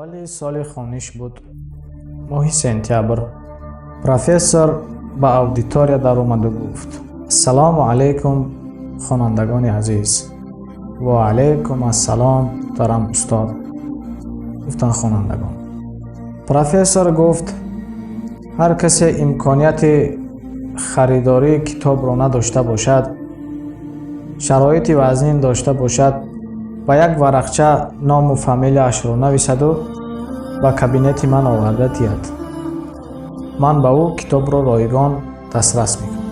Аввали соли хониш буд, моҳи сентябр. Профессор ба аудитория даромаду гуфт: «Ассалому алайкум, хонандагони азиз». «Ва алайкум ассалом, муҳтарам устод», гуфтанд хонандагон. Профессор гуфт: «Ҳар касе имконияти харидории китобро надошта бошад, шароити вазнин дошта бошад, ба як варақча ному фамилияашро нависаду ба кабинети ман оварда диҳад, ман ба ӯ китобро ройгон дастрас мекунам».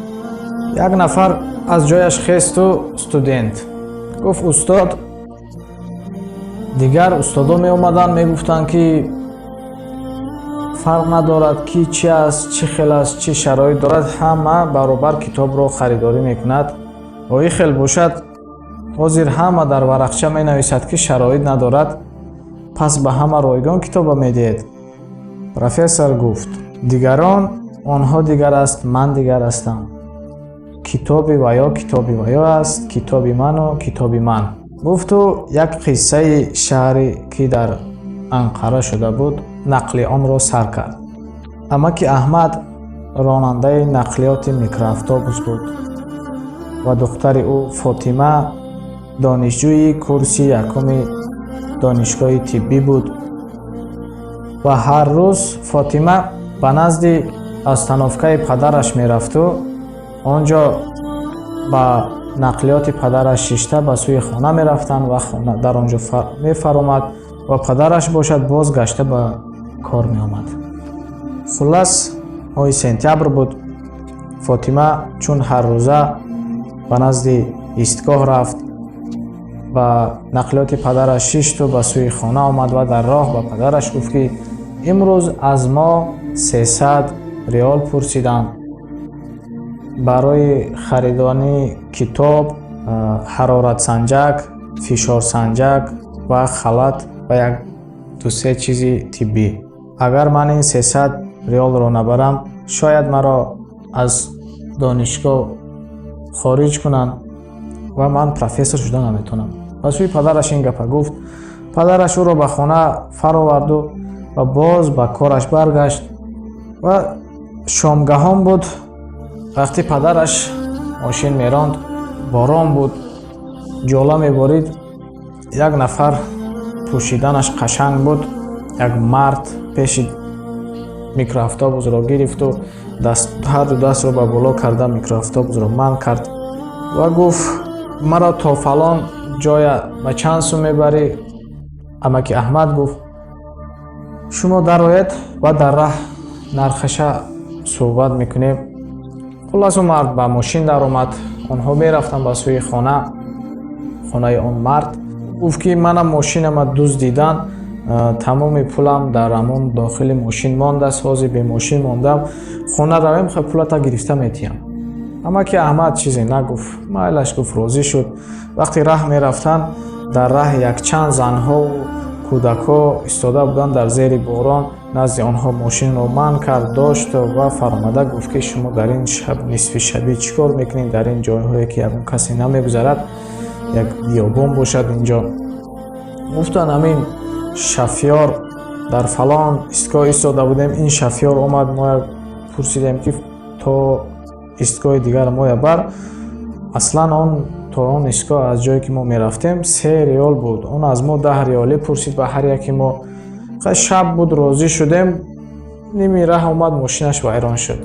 Як нафар аз ҷояш хесту студент гуфт: «Устод, дигар устодо меомаданд, мегуфтанд, ки фарқ надорад, ки чӣ аст, чӣ хел аст, чӣ шароит дорад, ҳама баробар китобро харидорӣ мекунад. Ои хел бошад, ҳозир ҳама дар варақча менависад, ки шароит надорад, пас ба ҳама ройгон китоба медиҳед». Профессор гуфт: «Дигарон онҳо дигар аст, ман дигар ҳастам. Китоби ваё китоби ваё аст, китоби ману китоби ман». Гуфту як қиссаи шаҳре, ки дар Анқара шуда буд, нақли онро сар кард. Амаки Аҳмад ронандаи нақлиёти микроавтобус буд ва духтари ӯ Фотима донишҷӯи курси якуми донишгоҳи тиббӣ буд. Ва ҳар рӯз Фотима ба назди остановкаи падараш мерафту он ҷо ба нақлиёти падараш шишта ба сӯи хона мерафтанд ва дар он ҷо мефаромад ва падараш бошад, боз гашта ба кор меомад. Хуллас, моҳи сентябр буд. Фотима чун ҳаррӯза ба назди истгоҳ рафт, ба нақлиёти падараш шишту ба сӯи хона омад ва дар роҳ ба падараш гуфт, ки имрӯз аз мо 300 риол пурсиданд барои харидани китоб, ҳароратсанҷак, фишорсанҷак ва халат ва як дусе чизи тиббӣ. Агар ман ин 300 риолро набарам, шояд маро аз донишгоҳ хориҷ кунанд ва ман профессор шуда наметавонам. Ба сӯи падараш ин гапа гуфт. Падараш ӯро ба хона фароварду ва боз ба кораш баргашт. Ва шомгаҳон буд, вақте падараш мошин меронд, борон буд, ҷола меборид. Як нафар пӯшиданаш қашанг буд, як мард пеши микроавтобусро гирифту ҳарду дастро ба боло карда микроавтобусро манъ кард ва гуфт: «Маро то фалон ҷоя ба чанд сум мебарӣ?» Амаки Аҳмад гуфт: «Шумо дароед ва дар раҳ нархаша суҳбат мекунем». Хуллас, ӯ мард ба мошин даромад, онҳо мерафтанд ба сӯи хона, хонаи он мард. Гуфт, ки манам мошинама дуздидан, тамоми пулам дар ҳамон дохили мошин мондааст, ҳозир бемошин мондам, хона равем, хай пулата гирифта метиҳам. Амаки Аҳмад чизе нагуфт, майлаш гуфт, розӣ шуд. Вақте раҳ мерафтанд, дар раҳ якчанд занҳову кӯдакҳо истода буданд дар зери борон. Назди онҳо мошинро манъ кард, дошт ва фаромада гуфт, ки шумо дар ин шаб, нисфи шабӣ, чӣ кор мекунед дар ин ҷойҳое, ки ягон касе намегузарад, як биёбон бошад инҷо? Гуфтанд: «Ҳамин шофёр, дар фалон истгоҳ истода будем, ин шофёр омад, мо пурсидем, ки то истгоҳи дигар моя бар. Аслан он то он истгоҳ аз ҷое, ки мо мерафтем, 3 риол буд, он аз мо 10 риолӣ пурсид ба ҳар яки мо. Шаб буд, розӣ шудем. Ними раҳ омад, мошинаш вайрон шуд».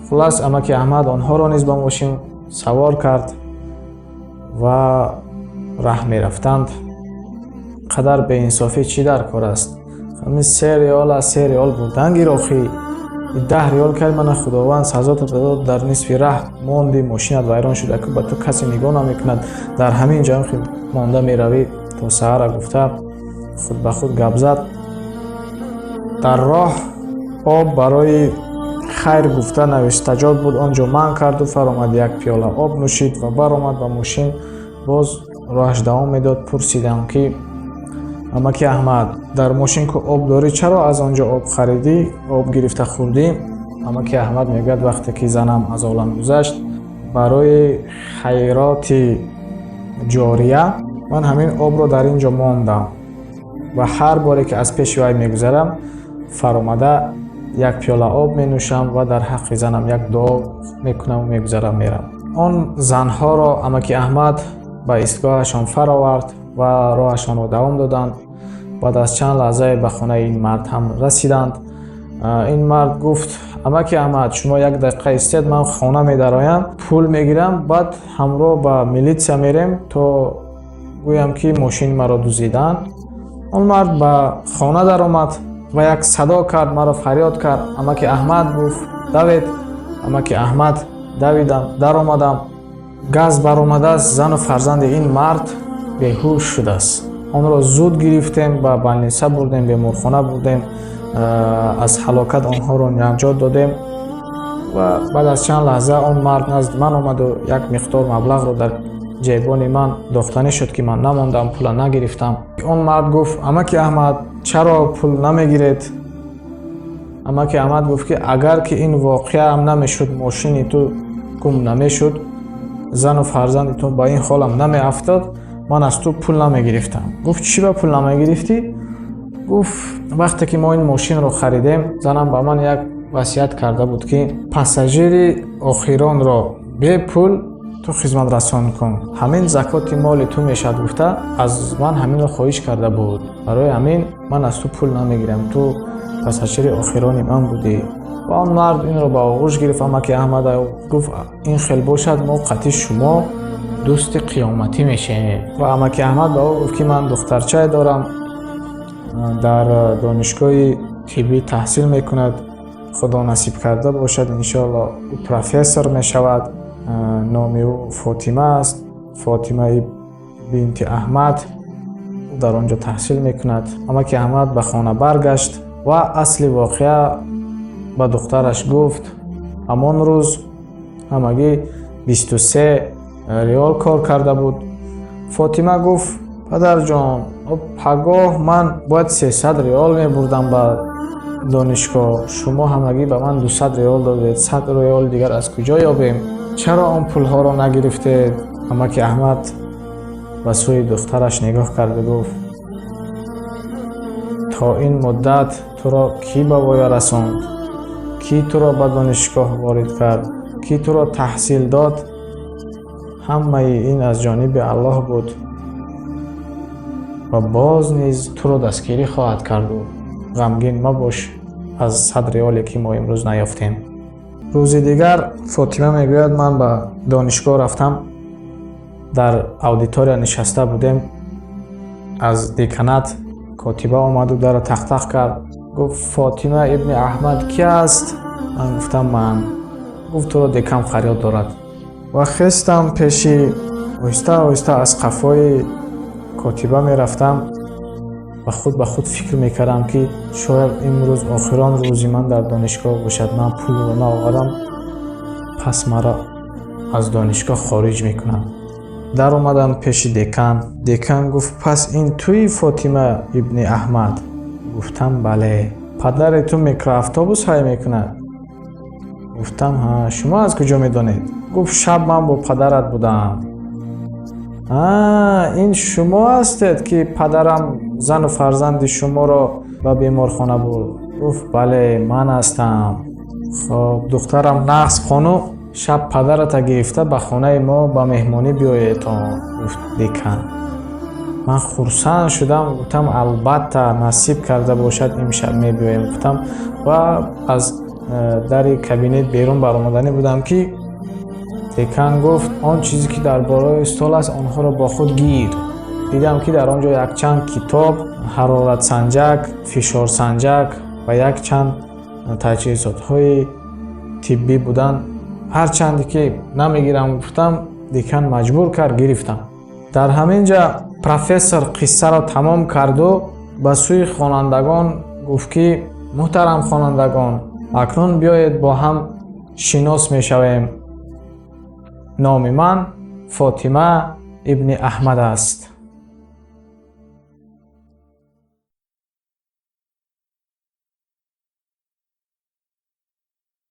Хуллас, амаки Аҳмад онҳоро низ ба мошин савор кард ва раҳ мерафтанд. Қадар беинсофӣ чӣ дар кор аст? Ҳамин 3 риол аз 3 риол бурдан гир, охӣ 10 риол кард. Мана, Худованд сазото дод, дар нисфи раҳ монди, мошинат вайрон шуда, ба ту касе нигоҳ намекунад, дар ҳамин ҷо монда меравӣ то саҳара, гуфта худ ба худ гап зад. Дар роҳ об барои хайр гуфта навиштаҷот буд, он ҷо манъ карду фаромад, як пиёла об нӯшид ва баромад ба мошин, боз роҳаш давом медод. Пурсидам, ки амаки Аҳмад, дар мошин ку об дорӣ, чаро аз он ҷо об харидӣ, об гирифта хӯрдӣ? Амаки Аҳмад мегӯяд: «Вақте ки занам аз олам гузашт, барои хайроти ҷория ман ҳамин обро дар ин ҷо мондам». Ва ҳар боре ки аз пеши вай мегузарам, фаромада як пиёла об менӯшам ва дар ҳаққи занам як дуо мекунаму мегузарам, мерам. Он занҳоро амаки Аҳмад ба истгоҳашон фаровард ва роҳашонро давом доданд. Баъд аз чанд лаҳзае ба хонаи ин мард ҳам расиданд. Ин мард гуфт: «Амаки Аҳмад, шумо як дақиқа истед, ман хона медароям, пул мегирам, баъд ҳамроҳ ба милитсия мерем, то гӯям, ки мошини маро дузиданд». Он мард ба хона даромад ва як садо кард, маро фарёд кард. «Амаки Аҳмад», гуфт, «давед». Амаки Аҳмад давидам, даромадам, газ баромадааст, зану фарзанди ин мард беҳуш шудааст. Онро зуд гирифтем, ба больница бурдем, беморхона бурдем, аз ҳалокат онҳоро наҷот додем. Ва баъд аз чанд лаҳза он мард назди ман омаду як миқдор маблағро дар ҷайбони ман дохтанӣ шуд, ки ман намондам, пула нагирифтам. Он мард гуфт: «Амаки Аҳмад, чаро пул намегиред?» Амаки Аҳмад гуфт, ки агар ки ин воқеаам намешуд, мошини ту гум намешуд, зану фарзанди ту ба ин ҳолам намеафтод, ман аз ту пул намегирифтам. Гуфт: «Чӣ ба пул намегирифтӣ?» Гуфт: «Вақте ки мо ин мошинро харидем, занам ба ман як васият карда буд, ки пассажири охиронро бепул ту хизматрасон кун, ҳамин закоти моли ту мешавад, гуфта аз ман ҳаминро хоҳиш карда буд. Барои ҳамин ман аз ту пул намегирам, ту пассажири охирони ман будӣ». Ва он мард инро ба оғӯш гирифт амаки Аҳмад, гуфт: «Ин хел бошад, мо қатъи шумо дӯсти қиёматӣ мешавем». Ва амаки Аҳмад ба ӯ гуфт, ки ман духтарчае дорам, дар донишгоҳи тиббӣ таҳсил мекунад, Худо насиб карда бошад, иншоалло ӯ профессор мешавад. Номи ӯ Фотима аст, Фотимаи бинти Аҳмад, ӯ дар он ҷо таҳсил мекунад. Амаки Аҳмад ба хона баргашт ва асли воқеа ба духтараш гуфт. Ҳамон рӯз ҳамагӣ 23 риол кор карда буд. Фотима гуфт: «Падарҷон, пагоҳ ман бояд 300 риол мебурдам ба донишгоҳ, шумо ҳамагӣ ба ман 200 риол додед, 100 риоли дигар аз куҷо ёбем? Чаро он пулҳоро нагирифтед?» Амаки Аҳмад ба сӯи духтараш нигоҳ карда гуфт: «То ин муддат туро кӣ ба воя расонд, кӣ туро ба донишгоҳ ворид кард, кӣ туро таҳсил дод? Ҳамаи ин аз ҷониби Аллоҳ буд ва боз низ туро дастгирӣ хоҳад карду ғамгин мабош аз 100 риоле, ки мо имрӯз наёфтем». Рӯзи дигар Фотима мегӯяд: «Ман ба донишгоҳ рафтам, дар аудитория нишаста будем, аз деканат котиба омаду дарро тақтақ кард, гуфт: „Фотима ибни Аҳмад ки аст?“ Ман гуфтам: „Ман“. Гуфт: „Туро декан фарёд дорад“. Ва хестам пеши, оҳиста оҳиста аз қафои котиба мерафтам ва худ ба худ фикр мекардам, ки шояд имрӯз охирон рӯзи ман дар донишгоҳ бошад, ман пулро наоварам, пас маро аз донишгоҳ хориҷ мекунанд. Даромадам пеши декан. Декан гуфт: „Пас ин туи, Фотима ибни Аҳмад?“ Гуфтам: „Бале“. „Падари ту микроавтобус ҳай мекунад?“ Гуфтам: „Ҳа, шумо аз куҷо медонед?“ Гуфт: „Шаб ман бо падарат будам“. „А, ин шумо ҳастед, ки падарам зану фарзанди шуморо ба беморхона бурд?“ Гуфт: „Бале, ман ҳастам“. „Хоб, духтарам нағз хону, шаб падарата гирифта ба хонаи мо ба меҳмонӣ биёедон“, гуфт декан. Ман хурсанд шудам, гуфтам: „Албатта, насиб карда бошад, имшаб мебиёем“, гуфтам ва аз дари кабинет берун баромаданӣ будам, ки декан гуфт: „Он чизе, ки дар болои стол аст, онҳоро бо худ гир“. Дидам, ки дар он ҷо якчанд китоб, ҳароратсанҷак, фишорсанҷак ва якчанд таҷҳизотҳои тиббӣ буданд. Ҳарчанде ки намегирам гуфтам, декан маҷбур кард, гирифтам. Дар ҳамин ҷа профессор қиссаро тамом карду ба сӯи хонандагон гуфт, ки муҳтарам хонандагон, акнун биёед бо ҳам шинос мешавем. Номи ман Фотима ибни Аҳмад аст.